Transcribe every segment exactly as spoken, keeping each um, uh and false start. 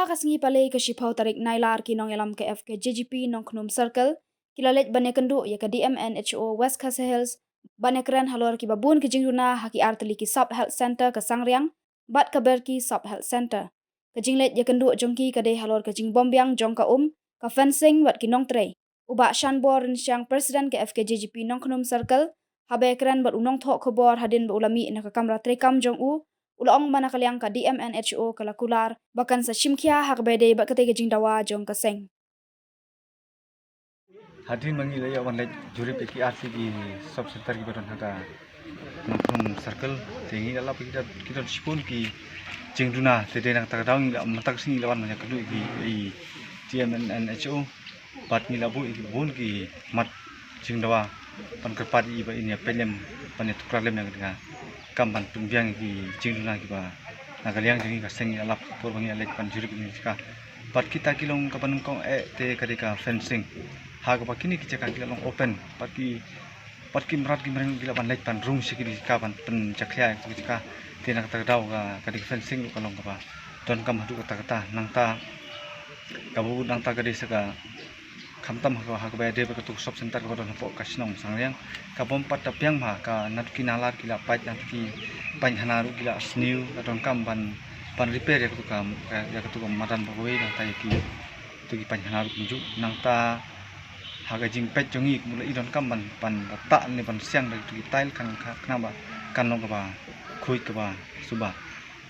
Ka sngi Palei ka shiphew tarik Nailar, ki nongïalam ka F K J G P Nongkhnum Circle ki la leit ban ïakynduh ïa ka D M N H O West Khasi Hills ban ïakren halor kiba bun ki jingduna ha ki artylli ki Sub Health Centre, ka Sangriang bad ka Berki Sub Health Centre. Ka jingleit ïakynduh jong ki ka dei halor ka jingbymbiang jong ka um, ka fencing bad ki nongtrei. U Bah Shanbor Rynsiang, President ka F K J G P Nongkhnum Circle, haba ïakren bad u nongthoh khubor hadien ba u la mih na ka kamra treikam jong u, u la ong ba na ka liang ka D M N H O ka la kular ba kan sa shim khia ha kaba ïadei bad katei ka jingdawa jong ka seng. Hadien ba ngi la ïa wan leit jurip ïa ki artylli ki Sub Centre kiba don ha ka Nongkhnum Circle, te ngi la lap ki don, ki don shibun ki jingduna, te dei na kata ka daw ngi la, mynta ka sngi ngi la wan ban ïakynduh ïa ki, ïa i D M N H O. Bad ngi la buh ïa ki bun ki mat jingdawa ban kyrpad ïa i ba in ïa peit lem, ban ïa tuklar lem ïa ka kam ban pynbiang ïa ki jingduna kiba na ka liang jong ngi ka seng. Ngi la lap por ba ngi la leit ban jurip ïa kine ki jaka. Bad kita ki long kaba nyngkong eh te ka dei ka fencing, ha kaba kine ki jaka ki la long open, bad ki, bad ki mrad ki mreng ki la ban leit ban rung sha kine ki jaka ban pynjakhlia ïa ki jaka. Te na kata ka daw ka, ka dei ka fencing ruh ka long kaba donkam haduh katta katta. Nangta kaba bud nangta ka dei sa ka, khamtam ha ka, ha kaba ïadei bad katu ka Sub Centre kaba don hapoh ka shnong Sangriang, ka bym pat da biang bha. Ka naduh ki nalar ki la pait, naduh ki painkhana ruh ki la sniew, ka donkam ban, ban repair ïa katu ka, ka, ïa katu ka madan ba kawei, nangta ïa ki, katu ki painkhana ruh kumjuh. Nangta ha ka jingpeit jong ngi kumno la i donkam ban, ban, ban tah ne ban siang da katu ki tile, kan, kan, khnang ba kan long kaba khuid kaba suba.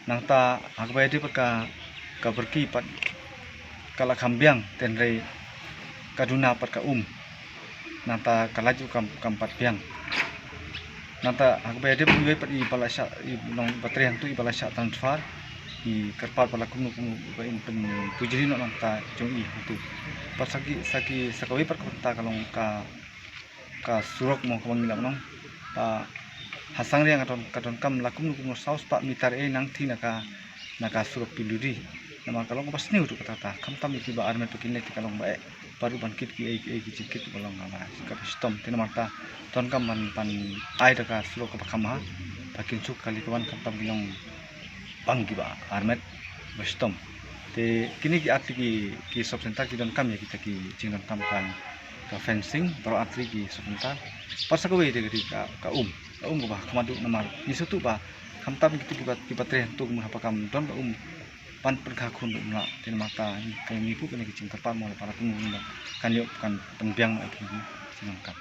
Nangta ha kaba ïadei bad ka, ka Berki pat ka la kham biang, hynrei ka duna pat ka um. Nangta ka lait ruh kam, kam pat biang. Nangta ha kaba ïadei bad iwei pat iba la shah, i nongba trei hangtu iba la shah transfer, ngi kyrpad ba la kumno kumno ba in pynpujli noh na ka bynta jong i hangtu. Bad sa ki, sa ki, sa kawei pat ka bynta ka long ka, ka surok mo, kaba ngi la ong ba ha Sangriang ka don, ka donkam la kumno kumno saw spah meter eh nangthie na ka, na ka surok P W D. Namar ka long kaba sniew haduh katta katta, khamtam ïa kiba armet ba kin leit te ka long ba eh, ba ruh ban kit kiei kiei ki jingkit ba long kaba, kaba shitom. Te namar kata donkam ban, ban ai da ka surok kaba kham bha ba kin suk kali ka wan, khamtam ki long bang kiba armet ba shitom. Te kine ki artylli ki, ki Sub Centre ki donkam ïa kita ki jingdonkam ka, ka fencing baroh artylli ki Sub Centre. Bad sa kawei de ka dei ka, ka um, ka um kaba kham haduh, namar ngi sngewthuh ba khamtam kitu kiba, kiba trei hangtu ki mut haba kam don ka um ban pynkha khun ruh ym lah. Te namar kata ngi, ka ngi buh kane ka jingkyrpad mo la para pynbun ba kan ïoh kan pynbiang ïa ki jingdonkam.